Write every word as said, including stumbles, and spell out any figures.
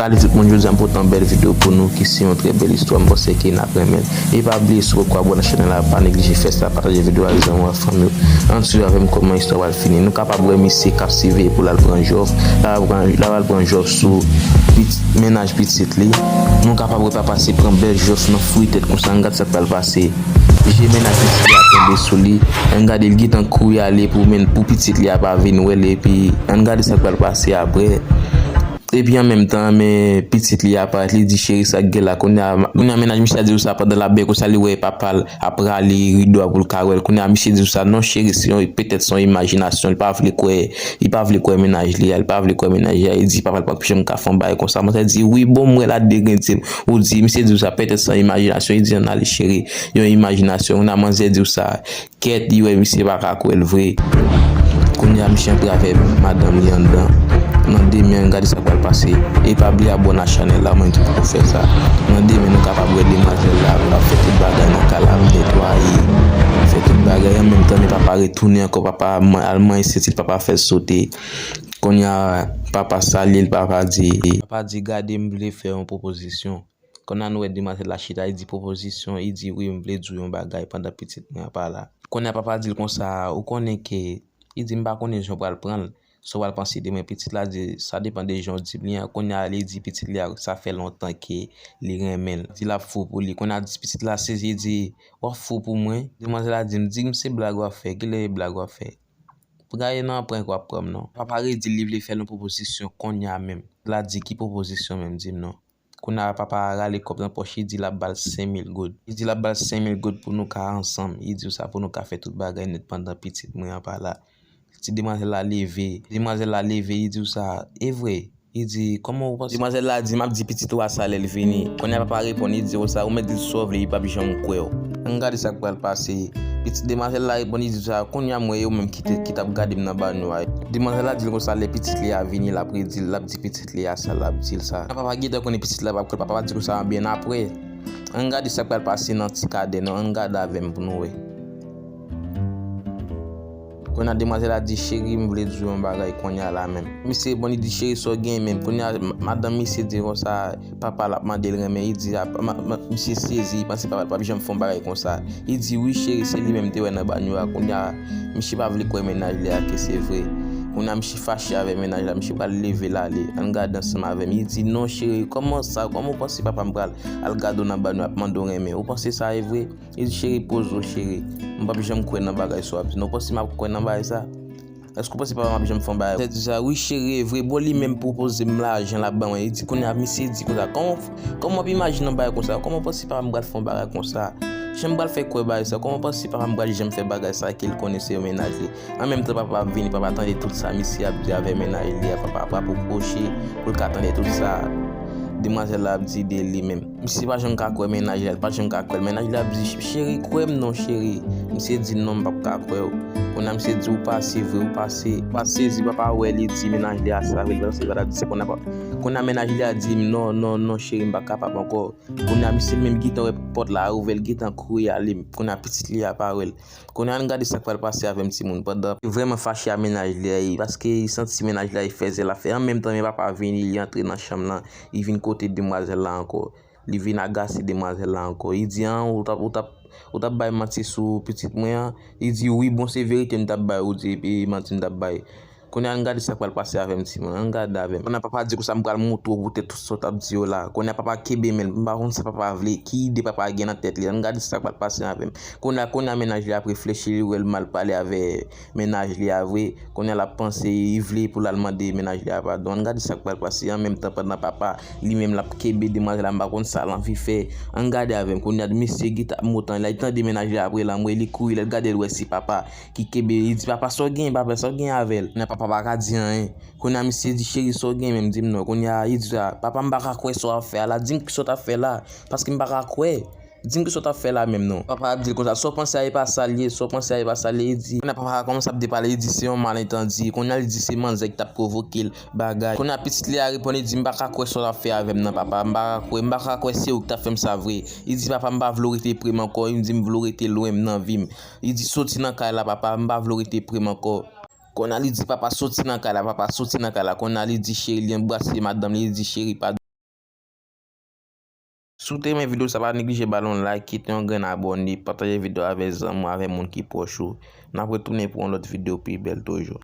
Salut tout moun, jodi a m pote yon bèl videyo pou nou ki se yon trè bèl istwa, m panse ke n ap renmen l. E pa bliye, si w poko abòne nan chanèl la, pa neglije fè sa, pataje videyo a ak zanmi w ak fanmi w. Ann swiv avè m kòman istwa pral fini. Nou kapab wè misye k ap siveye pou l al pran jòf, l ap pran, l ap al pran jòf sou pit-, mennaj pitit li. Nou kapab wè papa se pran bèl jòf nan fouye tèt konsa, ann gad sa k pral pase. Je mennaj pitit li a tonbe sou li, ann gade l gentan kouri ale pou men, pou pitit li a pa vin wè l, epi ann gade sa k pral pase apre. Epi an menm tan, men pitit li aparèt, li di, "Cheri, sa k gen la?" Kounye a, kounye a mennaj misye a di w sa pandan l ap bèk konsa, li wè papa l ap rale rido a pou l ka wè l. Kounye a misye di w sa, "Non, cheri, se yon, petèt se yon imajinasyon." Li pa vle kwè, li pa vle kwè mennaj li a, li pa vle kwè mennaj li a. Li di, "Papa l p ap janm ka fè yon bagay konsa." Manzè di, "Wi, bon, m wè l ap degrenn, ou di." Misye di w sa, "Petèt se yon imajinasyon." Li di, "Ann ale, cheri, yon imajinasyon." Kounye a manzè di w sa, kèt, li wè misye pa ka kwè l vre. Kounye a, misye antre avèk madanm li anndan. Nan demen, gade sa k pral pase. E pa bliye abòne a chanèl la, mwen ki poko fè sa. Nan demen, nou kapab wè demwazèl la ap fè tout bagay nan kay la, ap netwaye, fè tout bagay. An menm tan, men papa retounen ankò, papa al man-, al manje sentit, papa fè l sote. Kounye a, papa salye l, papa di, papa di, "Gade, m vle fè yon pwopozisyon." Kounye a nou wè demwazèl la chita, li di pwopozisyon, li di, "Wi, m vle di w yon bagay pandan pitit mwen an pa la." Kounye a papa di l konsa, "Ou konnen ke," li di, "M pa konnen jan w pral pran l, sa w pral panse de mwen." Pitit la di, "Sa depann de jan w di m li an." Kounye a li di pitit li a, sa fè lontan ke li renmen l. Di l ap fou pou li. Kounye a pitit la sezi, li di, "W ap fou pou mwen?" Demwazèl la di, "M di m se blag w ap fè, kilè e blag w ap fè?" Pou gaye nan prank w ap pran m non. Papa redi l li vle fè l yon pwopozisyon kounye a menm. La di, "Ki pwopozisyon menm, di m non?" Kounye a papa a rale kòb nan pòch, li di l ap ba l senk mil goud. Li di l ap ba l senk mil goud pou nou ka ansanm. Li di w sa pou nou ka fè tout bagay nèt pandan pitit mwen an pa la. Ti demwazèl la leve. Demwazèl la leve, li di w sa, "E vre?" Li di, "Kòman ou panse?" Demwazèl la di, "M ap di pitit ou a sa lè l vini." Kounye a papa reponn, li di w sa, "Ou mèt di l sa w vle, li p ap janm kwè w." Ann gade sa k pral pase. Pitit demwazèl la reponn, li di w sa, "Kounye a m wè yo menm ki te, ki t ap gade m nan banyo a." Demwazèl la di l konsa, lè pitit li a vini, l ap redi l, l ap di pitit li a sa, l ap di l sa. Papa gentan konnen pitit la p ap kwè l, papa di konsa, "Byen apre, ann gade sa k pral pase nan ti kadè non, ann gade avè m pou nou wè." Kounye a demwazèl la di, "Cheri, m vle di w yon bagay kounye a la menm." Misye reponn, li di, "Cheri, sa w gen menm?" Kounye a ma-, madanm misye di konsa, papa l ap mande l renmen, li di, a, ma-, ma-, misye sezi, li panse papa l p ap janm fè yon bagay konsa. Li di, "Wi, cheri, se li menm m te wè nan banyo a." Kounye a, misye pa vle kwè mennaj li a ke se vre. Kounye a, misye fache avèk mennaj la, misye pral leve l ale. Ann gade ansanm avè m. Li di, "Non, cheri, kòman sa? Kòman w panse papa m pral al gade w nan banyo ap mande w renmen? Ou panse sa e vre?" Li di, "Cheri, poze w, cheri. M p ap janm kwè nan bagay sa w ap di. Non, w panse m ap kwè nan bagay sa? Èske w panse papa m ap janm fè yon bagay?" Misye di sa, "Wi, cheri, e vre. Bon, li menm pwopoze m lajan l ap ban mwen." Li di, kounye a, misye di konsa, "Kòman, kòman w ap imajine yon bagay konsa? Kòman w panse papa m pral fè yon bagay konsa? Jan m pral fè kwè bagay sa? Kòman w panse papa m pral janm fè bagay sa ke l konnen se yon mennaj li?" An menm tan, papa ap vini, papa tande tout sa misye ap di avè mennaj li a, papa ap rapwoche pou l ka tande tout sa demwazèl la ap di de li menm. Misye pa janm ka kwè mennaj la, li pa janm ka kwè l. Mennaj la ap di, "Cheri, kwè m non, cheri." Misye di, "Non, m p ap ka kwè w." Kounye a misye di, "Ou pase vre, ou pase." Papa sezi, papa wè li di mennaj li a sa vre, li panse li pa t ap di sa. Kounye a pa-, kounye a mennaj li a di, "Non, non, non, cheri, m pa kapab ankò." Kounye a misye li menm gentan wè pòt la ouvè, li gentan kouri ale. Kounye a pitit li a pa wè l. Kounye a ann gade sa k pral pase avè m timoun. Pandan vrèman fache a mennaj li a, paske li santi mennaj la e fèzè l ap fè. An menm tan, men papa vini, li antre nan chanm lan, li vin kote demwazèl la ankò. Li vin agase demwazèl la ankò. Li di, "An, ou t ap, ou t ap, ou t ap bay manti sou pitit mwen an?" Li di, "Wi, bon, se verite m t ap bay ou di, epi manti m t ap bay." Kounye a, ann gade sa k pral pase avè m, timoun. Ann gade avè m. Kounye a, papa di konsa, "M pral montre w poutèt tout sa w t ap di yo la." Kounye a, papa kenbe men l. M pa konn sa papa vle, ki ide papa gen nan tèt li. Ann gade sa k pral pase avè m. Kounye a, kounye a, mennaj li ap reflechi, li wè l mal pale avè mennaj li a vre. Kounye a, l ap panse, li vle pou l al mande mennaj li a padon. Ann gade sa k pral pase. An menm tan, pandan papa, li menm, l ap kenbe demwazèl la, m pa konn sa l anvi fè. Ann gade avè m. Kounye a, misye gentan ap monte anlè, li tande mennaj li ap rele anmwe, li kouri, lè l gade, l wè se papa ki kenbe, li di, "Papa, sa w gen, papa, sa w gen avè l?" Kounye a papa pa ka di anyen. Kounye a misye di, "Cheri, sa w gen menm, di m non." Kounye a li di sa, "Papa, m pa ka kwè sa w ap fè a la, di m kisa w t ap fè la, paske m pa ka kwè. Di m kisa w t ap fè la menm non." Papa ap di l konsa, "Sa w panse a e pa sa l ye, sa w panse a e pa sa l ye," li di. Kounye a papa a kòmanse ap depale, li di, "Se yon malentandi." Kounye a li di, "Se manzè ki t ap pwovoke l, bagay." Kounye a pitit li a reponn, li di, "M pa ka kwè sa w t ap fè avè m nan, papa, m pa ka kwè, m pa ka kwè se ou ki t ap fè m sa vre." Li di, "Papa, m pa vle w rete pre m ankò," li di, "M vle w rete lwen m nan vi m." Li di, "Soti nan kay la, papa, m pa vle w rete pre m ankò." Kounye a li di, "Papa, soti nan kay la, papa, soti nan kay la." Kounye a li di, "Cheri," li anbrase madanm li, li di, "Cheri, padon." Si w te renmen videyo sa, pa neglije ba l yon like, kite yon grenn abòne, pataje videyo avèk zanmi w, avèk moun ki pwòch ou. N ap retounen pou yon lòt videyo pi bèl toujou.